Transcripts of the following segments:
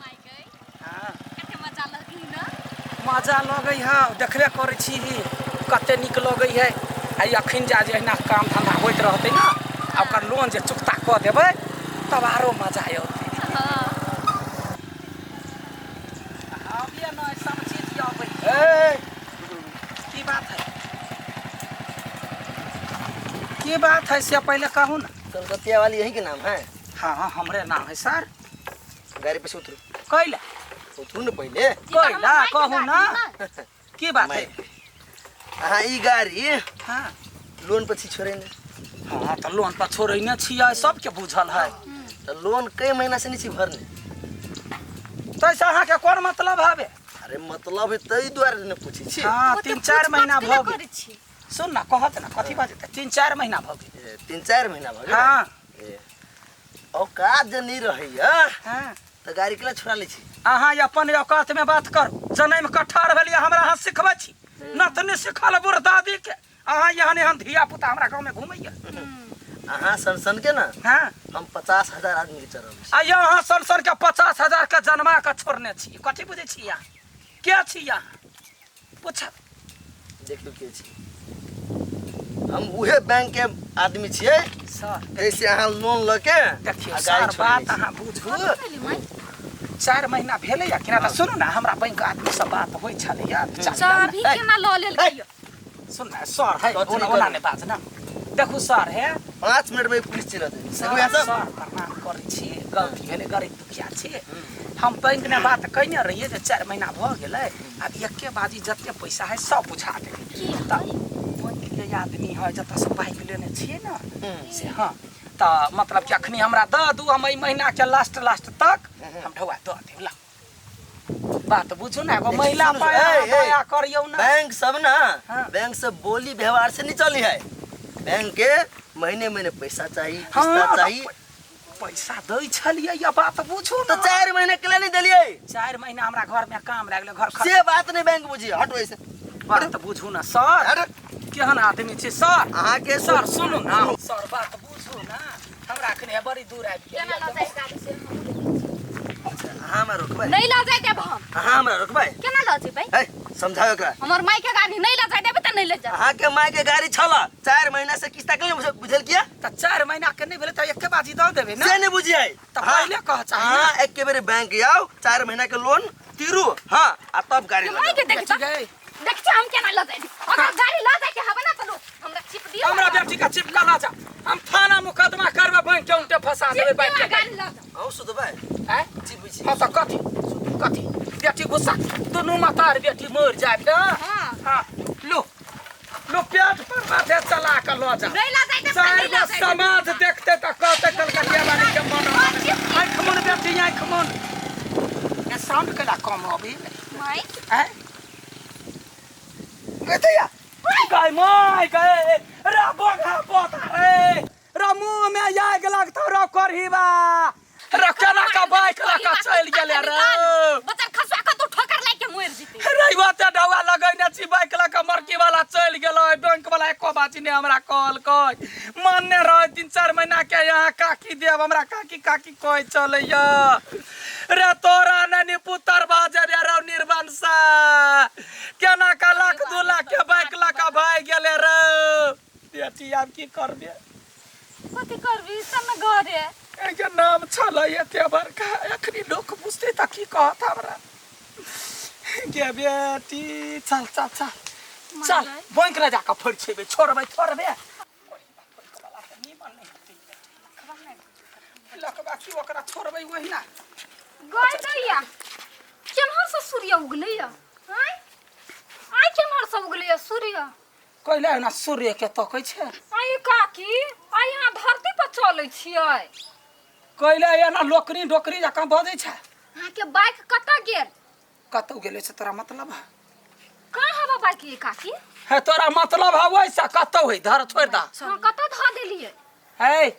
हाँ। कते मजा लगही न मजा लगै है देखबे करै छी कते नीक लगै है आ ई अखन जा जे अहिना काम धंधा होइत रहतै ने आ ओकर लोन जे चुकता कऽ देबै तब आरो मजा औतै। हाँ। अबियै ने सब चीज अबै। ए, की बात है, की बात है से पहले कहू ना। कलकतिया वाली यही के नाम है? हाँ हाँ, हमरे नाम है सर। गाड़ी पे से उतरू। कैला? उतरू ने पहले। कैला कहू ना, की बात है? अहाँ ई गाड़ी हाँ लोन पर छी छोड़े ने? हाँ, तऽ लोन पर छोड़े ने छियै, सबके बुझल है। तऽ लोन कई महीना से नहीं छी भरने। तैसे अहाँके कोन मतलब हवे? अरे मतलब है तई दुआरे ने पूछै छी। हाँ, ओते 3-4 पूछ-पाछ महीना केना भऽ गेल। करै छी? सुन ना, कहत ना कथी बाजते, 3-4 महीना भऽ गेल। ए, 3-4 महीना भऽ गेल? हाँ। ए, औकात जे नहीं रहैया हाँ तऽ गाड़ी केला छोड़ा लै छी? अहाँ अपन औकात में बात करू। जनम कठार भेलियै, हमरा अहाँ सिखबै छी? नतनी सिखल बुढ़ दादी के। अहाँ एहन एहन धिया पुता हमरा गाँव में घुमैया। अहाँ सन सन के ना हाँ हम 50,000 आदमी के चढ़ल छी। आ अहाँ सन सन के 50,000 के जनमा के छोड़ने छी। कथी बुझै छी अहाँ? के छी अहाँ? पूछब। देखियौ के छी हम। उहे बैंक के आदमी छियै सर, जैसे अहाँ लोन लऽ के देखियौ आ गाड़ी सर, छोड़ने बात छी। अहाँ बुझू। कथी भेलै माय? 4 महीना भेलैया कि ना? तऽ सुनू ने, हमरा बैंक आदमी से बात होइ छलैया। चाभी केना लऽ लेलकै? सुन ना सर, है कथी ओना करू? ओना नहि बाज ना। देखू सर, हे 5 मिनट में पुलिस चलि अतै। सर, देखू यहाँ सब। सर प्रणाम करै छी। गलती भेलै, गरीब दुखिया छी हम। बैंक में बात कयने रहियै जे 4 महीना भऽ गेलै, आब एके बाजी जते पैसा है सब बुझा देबै। की? तऽ बैंक के आदमी है जतऽ से बाइक लेने छियै ने से। हाँ, तऽ मतलब कि अखनी हमरा दऽ दू, हम एहि महीना के लास्ट लास्ट तक हम ढौआ दऽ देब। ला बात बुझू ने, एगो देखियौ, महिला सुनू, पर ए, ए, दया करियौ ने। बैंक सब ना हाँ। बैंक सब बोली व्यवहार से नहीं चली है। बैंक के महीने महीने पैसा चाहिए, हाँ, किस्ता तऽ चाहिए। पैसा दै छलियै या बात बुझू तो ने। 4 महीने के लिए नहीं दिलिए? 4 महीना हमरा घर में काम लागलै, घर खर्च। से बात नहीं बैंक बुझी, हटो ऐसे। बात बुझू ने सर। अरे केहन आदमी छी सर? अहाँ के सर सुनू ना सर, बात बुझू ना। हमरा अखन बड़ी दूर आबि केना गेल। लऽ जाइ गाड़ी से? अहाँ हमरा रोकबै? नहीं लऽ जाय देब हम। अहाँ हमरा रोकबै? केना लऽ जेबै? है समझाओ एकरा। हमर माय के गाड़ी नहीं लऽ जाय देबै तऽ नहीं लऽ जाय। अहाँ के माय के गाड़ी छल, 4 महीना से किस्ता के नहीं बुझल किया? तऽ 4 महीना के नहि भेलै तऽ एके बाजी दऽ देबै ने। से नहीं बुझिए। तऽ पहिले कह चाही ने। हाँ, एक बेर बैंक आओ, 4 महीना के लोन तीरू, हाँ, आ तब गाड़ी माय के लगाओ। देख बेटी गई। देख छी हम केना लऽ जाय। अगर गाड़ी लऽ जाय के हवे ना तऽ लो हमरा चिप दियौ। हमरा बेटी के चिपका ला जा, हम थाना मुकदमा करबै, बैंक के उनटे फंसा देबै चिप बैंक दियौ के। गाड़ी लऽ जाउ। अहूँ सुतबै? आँय? चिपै छी। हाँ, तऽ कथी कथी बेटी गुस्सा, दुनू मतार बेटी मरि जायब ने। हाँ। हाँ, लो लो, पेट पर माथे चला के लऽ जा। नहीं लऽ जाय देब तऽ चारि नहीं गो लऽ जाय देब। समाज देखते तऽ कहते कलकतिया वाली के मन। हाँ, चिप दियौ। आँखि मन बेटी, आँखि मन। ए साउंड केला कम अभी? माय। आँय गैया गाय my गए रे, बघा पोता रे, रे मुंह में आग लगतौ रे करहीबा रे, केना के बाइक लऽ के चलि गेलै रे। बच्चा खसुआ के तू ठोकर लागि के मरि जेतै रे। ओते ढौआ लगैने छी, बाइक लऽ के मरकी वाला चलि गेलै। बैंक वाला एको बाजी नहि हमरा कहलकै। मानने रहै 3-4 महीना के यहाँ काकी देब। हमरा काकी काकी कहै चलैया रे। तोरा नहि पुतर बाजे रे रौ निर्वंशा, केना के लाख 2 लाख के बाइक लऽ के भागि गेलै रे। बेटी, आब की करबे? कथी करबी सब में घरे एहिके नाम छलै एते बड़का, एखनी लोक बुझतै तऽ की कहत हमरा? गे बेटी, चल चल चल चल, बैंक ने जाकऽ फरिछेबै, छोड़बै थोड़बे लकबा की, ओकरा छोड़बै ओहिना। गय दैया, केम्हर से सूर्य उगलैया? आँय आँय, केम्हर से उगलैया सूर्य? कैला एना सूर्य के तकै छै? आँय काकी, आइ अहाँ धरती पर चलै छियै? कैला एना लोकरी डोकरी जकाँ बजै छै? अहाँके बाइक कतऽ गेल? कतौ गेलै से तोरा मतलब है? कहाँ हवा बाइक ये काकी? है तोरा मतलब है वैसा? कतौ है, धर, छोड़ि दा। हाँ, कतऽ धऽ देलियै? है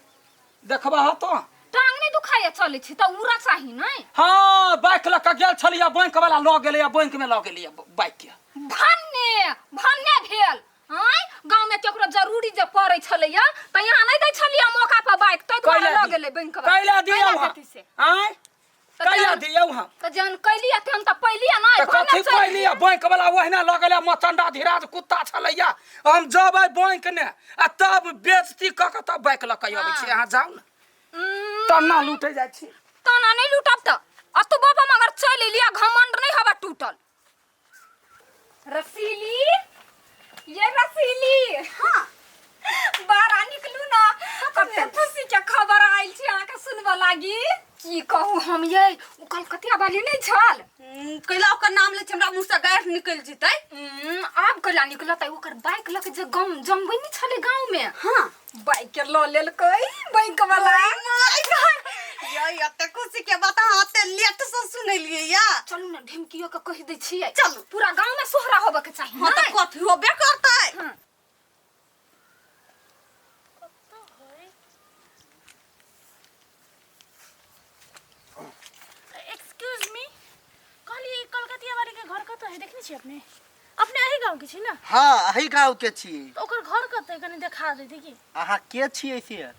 देखबा हो तो। टांग नहि दुखाइया चलै छी तऽ उड़ा चाही नहि? हाँ, बाइक लऽ कऽ गेल छलियै, बैंक वाला लऽ गेलैया, बैंक में लऽ गेलैया बाइक के। भन्ने भन्ने भेल। आँय, गाँव में केकरो जरूरी जे पड़ै छलैया तऽ यहाँ नहि दै छलियै मौका पर बाइक, ताहि दुआरे कैला लऽ दी? गेलै बैंक वाला। कैला दियौ? कैला देती से? आँय, कैला दियौ हम? तऽ जहन कैलियै तहन तऽ पैलियै ना। तऽ कथी पैलियै? बैंक वाला ओहिना लगल मचंडा धीराज कुत्ता छलैया। हम जबै बैंक ने आ तब बेइज्जती कऽ के तब बाइक लऽ के अबै छी। अहाँ जाउ ने, तना लूटे जाइ छी। तना नहि लूटब तऽ अतबो पर मगर चलि एलियै, घमंड नहि हवा टूटल। रसीली, ये रसीली, हाँ बाहर निकलू ना, कते खुशी के खबर आयल छै अहाँके सुनबऽ लागी। की कहू हम ये, ओ कलकतिया वाली नहि छल? कैला ओकर नाम लै छै, हमरा मुँह से गारि निकलि जेतै। आब कैला निकलतै? ओकर बाइक लऽ के जे गम जमबै नहि छलै गाँव में? हाँ। बाइक के लऽ लेलकै बैंक वाला। ये एते खुशी के बात अहाँ एते लेट से सुनेलियै या। चलू ने, ढेमकियो के कहि दै छियै। चलू। पूरा गाँव में सोहरा होबऽ के चाही। हाँ, तऽ कथी होबे करतै। हाँ। एक्सक्यूज मी, कहलिए कलकतिया वाली के घर कतऽ है? देखने छी अपने? अपने एही गांव के छी ना? हाँ, एही गांव के छी। तऽ ओकर घर कतऽ है, कनी देखा देती की? अहाँ के छियै से?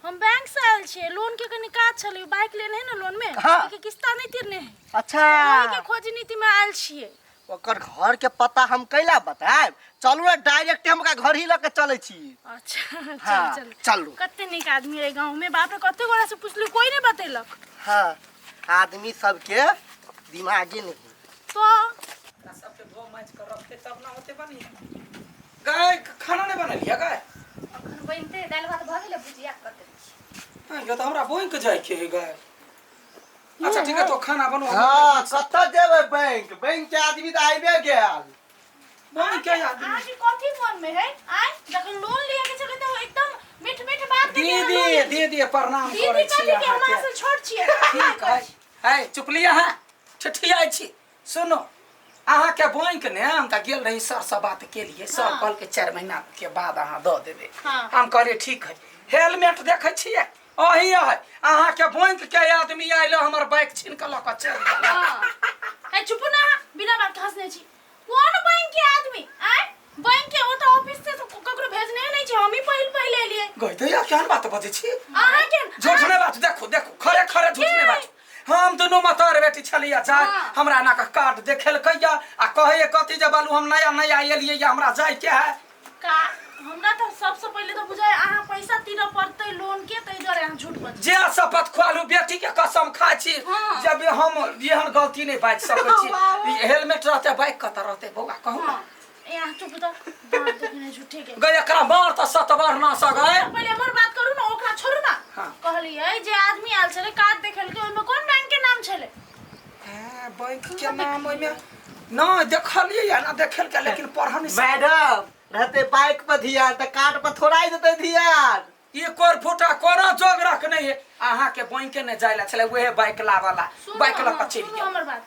हम बैंक से आयल छियै, लोन के कनी काज छलै। बाइक लेने है ना लोन में? हाँ। ओहिके किस्ता नहीं तीरने है। अच्छा। ओही के खोज नीति में आयल छियै। ओकर घर के पता हम कैला बतायब? चलू ने, डायरेक्ट हम ओकरा घर ही लऽ के चलै छी। अच्छा। हाँ। चल चल। चलू। कते नीक आदमी है गांव में, बाप रे, कते गोरा से पुछली, कोई नहीं बतेलक। हाँ, आदमी सबके दिमागे नहीं। तो एकरा सबके धो माजि के रखते तब ना होते बढ़िया। गाय खाना नहीं बनेलियै गाय? अखन बनिते, दालि भात भऽ गेलै, भुजिया कऽ देने छी। हाँ, तऽ हमरा बैंक जाय के है गाय। अच्छा ठीक है, तो खाना बनो। हाँ, कतऽ जेबै बैंक? बैंक के आदमी तऽ आबे गेल। बैंक के आदमी। अहाँके कथी मन में है आय? जखन लोन लिए के छलै तऽ एकदम मीठ मीठ बात में दीदी, दीदी, प्रणाम दीदी करै छी कथी के? अहाँके। हमरा से छोट छियै। ठीक है, है चुप लिअ। है ठिठियाइ छी। सुनो, अहाँके बैंक ने हम तऽ गेल रही, सर से बात केलिए, सर हाँ। कहलकै 4 महीना के बाद अहाँ दऽ देबै। हाँ। हम कहलियै ठीक है। हेलमेट देखै छियै, अही है। अहाँके बैंक के आदमी आयल, हमर बाइक छीन के लऽ कऽ चलि गेल। है चुप ना अहाँ, बिना बात के हंसने छी। कोन बैंक के आदमी आय? बैंक के ओ तऽ ऑफिस से तो ककरो भेजने नहि छै, हम ही पहिल पहिल एलियै। गई दैया, केहन बात बजै छी? अहाँ के झूठ नहि बाजू। देखू देखू, खरे खरे झूठ नहि बाजू। हम दुनू मतार बेटी छलियै जाय, हाँ। हमरा एना कऽ कार्ड देखेलकै या आ कहैए कथी जे बालू, हम नया नया एलियै या, हमरा जायके है। का हमरा तऽ सबसे पहिले तऽ बुझाय अहाँ पैसा तीरऽ पड़तै लोन के, ताहि दुआरे अहाँ झूठ बजै। जे शपथ खुआलू, बेटी के कसम खाइ छी, हाँ। जब हम एहन गलती नहि बाजि सकै छी। ई हेलमेट रहतै, बाइक कतऽ रहतै बौआ, कहू ने। ए अहाँ चुप तऽ, बात देखने झूठे के। गई एकरा मार तऽ सतबर ना सकै। पहिले हमर बात करू ने, ओकरा छोड़ू ना। हाँ। कहलियै जे आदमी आयल छलै, कार्ड देखेलकै, ओहिमे कोन बैंक के नाम छलै? हे, बैंक के नाम ओहिमे नहि देखलियै या ना देखेलकै, लेकिन पढ़ऽ नहि सकलियै। मैडम, रहते बाइक पर ध्यान तऽ कार्ड पर थोड़ा ही देते ध्यान। ई कोर फूटा कोनो जोग रख नहीं है। अहाँ के बैंक ने जाय ला छले, उहे बाइक लावला सुनू, बाइक लऽ हाँ, के चलि सुनू गेल। हमर बात,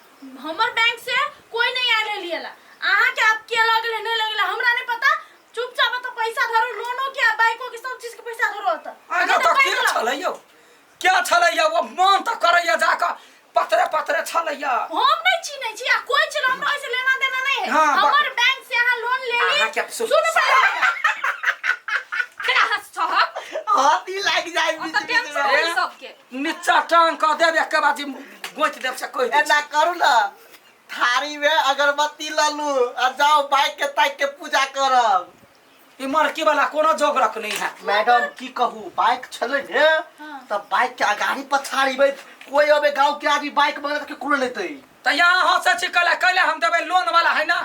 हमर बैंक से कोई नहीं आयल है लिएला। अहाँ के आप के लगले नहीं लगले हमरा नहीं पता। चुपचाप तो पैसा धरो, लोनो के आ बाइको के सब चीज के पैसा धरो। त आगा तऽ के छलै यौ, के छलै यौ? ओ मन तऽ करैया जाकऽ पतरे पतरे छलै यौ। हम नहीं चिन्है छी आ कोई छल, हमरा ओइसे लेना देना नहीं है। हाँ, हमर बैंक से अहाँ लोन ले ली। अहाँ के सुनू पहिले। केना हंस छहक? हाथी लागि जाय बीच ओतऽ बीच टेंशन में। होइ सबके। नीचा टांग कऽ देब, एक बाजी गोति देब से कहि दै एना करू ने, थारी में अगरबत्ती लऽ लू आ जाओ बाइक के ताकि के पूजा करब। छी। ई मरकी वाला कोनो जोग रख नहीं है। मैडम, की कहू, बाइक छलै ने तऽ बाइक के अगाड़ी पछाड़ी में कोई अबे गांव के आदमी बाइक मंगले तऽ केकरो लेतै। तऽ यहाँ हंसै छी कैला? कैला हम देबै? लोन वाला है ना।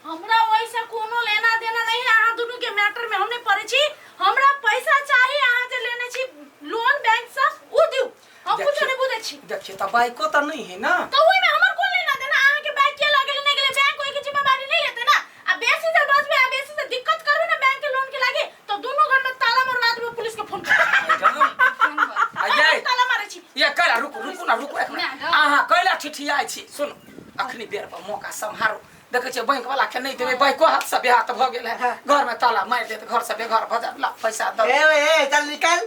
हमरा ओइसे कोनो लेना देना नहीं है, अहाँ दुनू के मैटर में हम नहीं पड़ै छी। हमरा पैसा चाही, अहाँ जे लेने छी लोन बैंक से उ दिउ, हम कुछो नहीं बुझै छी। देखिए, तऽ बाइको तऽ नहीं है ना। तो ओइमे हमर कोन लेना देना? अहाँ के बैंक के लगेले नहीं गेले, बैंक ओइ के जिम्मेदारी नहीं लेते ना। आ बेसी से बचबे आ बेसी से दिक्कत करबे ना बैंक के लोन के लागे, तो दुनू घर में ताला मरवा देबे, पुलिस के फोन करबे। आ ये ताला मारै छी। ये कैला, रुकू रुकू ना, रुकू एक मिनट। मैडम। अहाँ कैला ठिठियाइ छी? सुनू, अखनी बेर पर मौका सम्हारू। देखै छियै, बैंक वाला के नहि देबै, बैंको हाथ से बेहाथ भऽ गेल है, घर में ताला मारि देत, घर से बेघर भऽ जायत। ला पैसा दऽ। ए ए, चल निकल,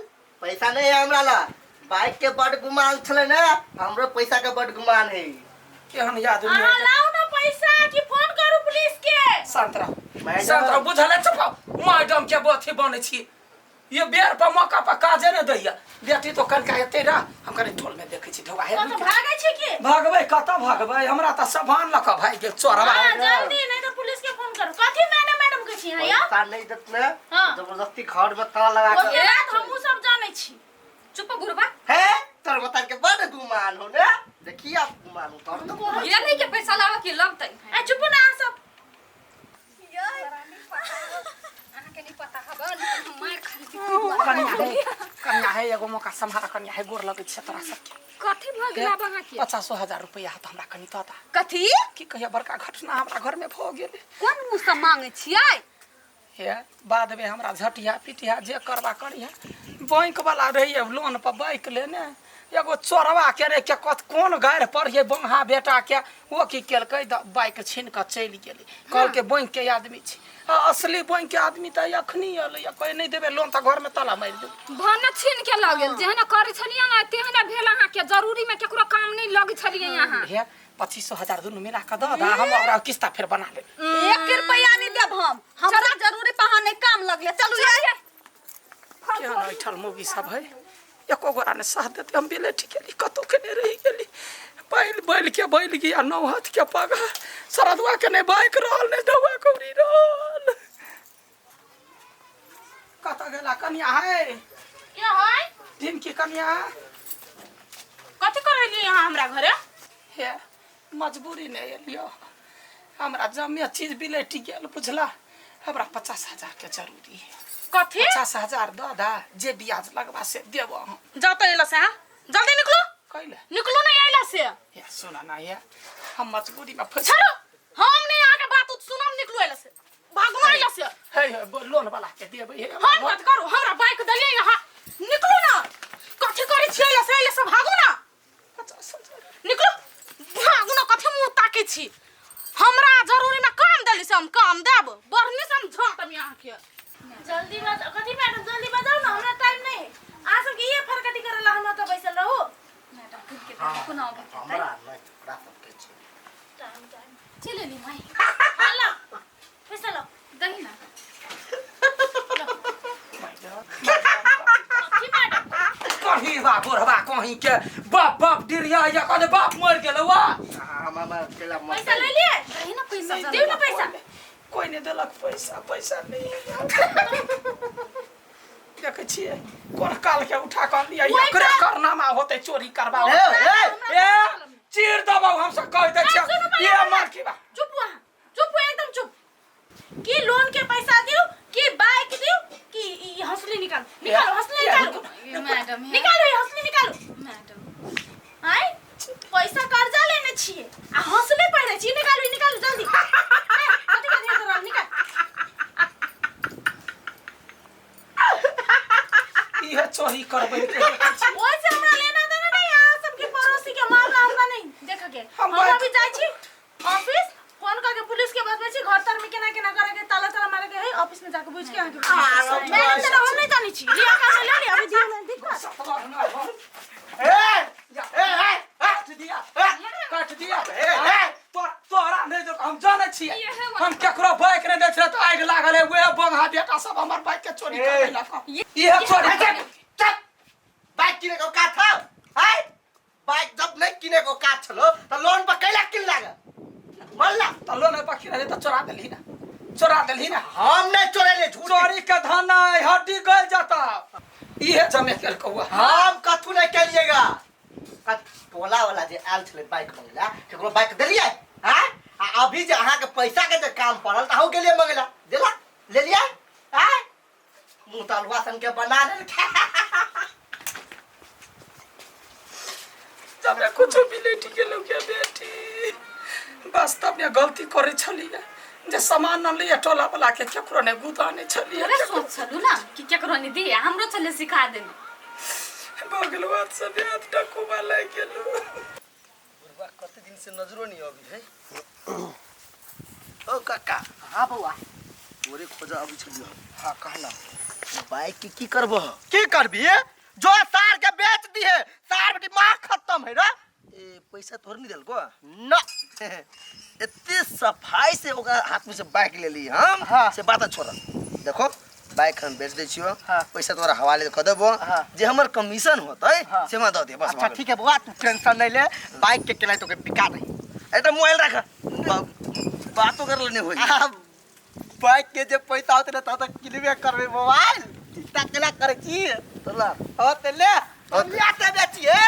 पैसा नहीं है हमरा ला। बाइक के बड़ गुमान छलै ने, हमरो पैसा के बड़ गुमान है। केहन आदमी अहाँ है। लाउ ना पैसा कि फोन करू पुलिस के? शांत रहो। मैडम। शांत रहो, बुझल है? चुप रहो। मैडम के अथी बनै छी। ये बेर पर मौका पर काजे ने दैया बेटी तो कनका एते रह हम कनी टोल में देखै छी ढौआ हे कतऽ भागै छै की भागबै कतऽ भागबै हमरा तऽ सभान लऽ कऽ भागि गेल चोरवा हाँ, जल्दी नहीं तो पुलिस के फोन करू कथी मैडम मैडम कहै छी यहाँ यौ पैसा नहीं देत ने हाँ। जबरदस्ती घर में ताला लगा के ओते बात हमहूँ सब जानै छी चुप बुढ़बा हे तोर बता के बड़ गुमान हो ने देखिए आप गुमान हो तोर तो ये नहीं के पैसा लावा के लगतै ए चुप ना अहाँ सब अहाँके नहीं पता हबा लेकिन हम मार खाली छी। कनिया हे कनिया हे एगो मौका सम्हारा कनिया हे गोर लगै छै तोरा सबके कथी भऽ गेल आब अहाँके 50,000 रुपया तऽ हमरा कनि दऽ दा कथी की कहिया बड़का घटना हमरा घर में भऽ गेलै कोन मुँह से मांगे छियै हे बादमे हमरा झटिया पिटिया जे करबा करिहा बैंक वाला रहिए लोन पर बाइक लेने एगो चोरवा के रे के कत कोन गारि पढ़िए बंहा बेटा के ओ की केलकै तऽ बाइक छीन कऽ चलि गेलै कहलकै बैंक के आदमी छी आ असली बैंक के आदमी तऽ अखनी एलै कहै नहि देबै लोन तऽ घरमे ताला मारि देबै भने छीन के लऽ गेल जेहन करै छलियै ने तेहने भेल अहाँके जरूरी में केकरो काम नहि लगै छलियै अहाँ हे 25,000 दुनू मिला कऽ दऽ दऽ हम ओकरा किस्ता फेर बना लेबै एक रुपया नहीं देब हम हमरा जरूरी पहा नहीं काम लगले चलू ये केहन ऐठल मौगी सब है एको गोरा ने साथ देते हम बिलेठी गेली कतौ के नहीं रहि गेली बैल बैल के बैल गिया नौ हाथ के पगा सरदुआ के नहीं बाइक रहल नहीं डौआ कौड़ी रहल कतऽ गेला कनिया है के है ढिमकी कनिया कथी करेली यहाँ हमरा घरे हे मजबूरी नहीं एलियो हमरा जमे चीज बिलेटी गेल बुझला हमरा 50,000 के जरूरी है कथी 50,000 दऽ दा जे ब्याज लगबा से देबो हम जाओ तो अइला से हाँ जल्दी निकलो कैले निकलो नहीं अइला से या सुना ना या हम मजबूरी में फंस छोड़ो हम नहीं आके बात उत सुनम निकलो अइला से भागो अइला से हे हे लोन वाला के देबै हे हम कथी करू हमरा बाइक देलियै यहाँ निकलू ना कथी करै छियै अइला से अइला से भागू ना 50,000 निकलो भागू ना कथी मुँह ताकै छी हमरा जरूरी में काम देली से हम काम देब बढ़नी से हम झाँटम यहाँ के जल्दी बजाओ कथी मैडम जल्दी बजाओ ना हमरा टाइम नहीं है अहाँ सबके ये फरकटी करेला हम ओतऽ बैसल रहू मैडम खुद के कोना हमरा नहीं तोरा सबके छै टाइम टाइम चलि एली माई हाँ लो पैसा लो दही ना कथी मैडम कहीं बा बुढ़वा कहीं के बाप बाप डिरिया या कहले बाप मर गेल वा हम हम केला मत पैसा ले लिए दही ना पैसा दियौ ना पैसा कोई नहीं देलक पैसा पैसा नहीं देखै छियै कोन काल के उठा कऽ लियै ओहि एकरे काल- कारनामा होतै चोरी करबा ए, ए, ए चीर देबौ हम सब कहि दै ए, सुनू छियै पहिले ये हमरा। मार की बा चुप वहाँ चुप हुआ एकदम चुप की लोन के पैसा दियो की बाइक दियो की ई हंसली निकालो निकालो हंसली निकालो मैडम निकालो ये हंसली निकालो मैडम आय पैसा कर्जा लेने छिए आ हंसले पहिरे छी निकालो निकालो जल्दी ए, कथी कथी हेतौ रहल, निकाल इहे चोरी करबै के देखै छी। ओइ से हमरा लेना देना नहीं अहाँ सबके पड़ोसी के मामला हमरा नहीं देख के हम हम बाइक- अभी जाइ छी ऑफिस फोन करके पुलिस के बतबै छी घर तर में केना केना करे के ताला ताला मारे के है ऑफिस में जाके बुझ के अहाँ के मैडम तर हम नहीं जानी छी लिया काम ले ले अभी दियो में दिक्कत ए ए ए काट दिया काट दिया ए, ए। तोरा नहीं देख हम जानै छियै इहे वाला। हम केकरो बाइक नहीं दै छियै तऽ आगि लागल है उहे बंगहा बेटा सब हमर बाइक के चोरी ए। कर लेलक इहे चोरी चल चल बाइक किने के औकात हौ है बाइक जब नहीं किने के औकात छलो त लोन पर कैला किन लाग बोल ना तऽ लोन पर किने तऽ चोरा देलही ना चोरा देलही ना हम नहीं चोरेले झूठ चोरी के धन है हड्डी गल जाता इहे जमे केलकौ हम कथू नहीं केलिएगा टोला वाला जे आयल छलै बाइक मंगला केकरो बाइक देलियै आँय आ अभी जे अहाँके पैसा के जे काम पड़ल तऽ अहूँ गेलियै मंगला देला लेलियै आँय मुँह तऽ अलुआ सन के बना देलकै तब कुछो बिलेटी गेलौ के बेटी वास्तव में गलती करे छलियै जे सामान अनलियै टोला वाला के केकरो नहि गुदाने छलियै तोरे सोच छलू ना कि केकरो नहीं दिए हमरो छले सिखा देने भऽ गेल बात सब याद डकुबा लागि गेलौ बुढ़बा कते दिन से नजरो नहीं अभी है ओ काका हाँ बौआ तोरे खोज अबै छलियो हाँ कहना बाइक के की करबह की करबी जो सार के बेच दिहे सार बेटी माँ खत्म है रे ए पैसा तोहर नहीं देलको ना एते सफाई से ओकरा हाथ में से बाइक ले ली हम हाँ। से बात छोड़ देखो बाइक हम बेच दै छियो। हाँ। पैसा तोरा हवाले कऽ देबो। हाँ। जे हमर कमीशन होतै हाँ। से हमरा दऽ दे बस। अच्छा ठीक है बौआ, तू टेंशन नहीं ले, बाइक के केना तो के बिका दही। ए मोबाइल राख, बातो कर लेने होई। आ, बाइक के जे पैसा होते ना तब तक किनबे करबे मोबाइल, चिंता केना करै छी? तो ला। हाँ ते ले, हाँ हम ले ते बेचिए।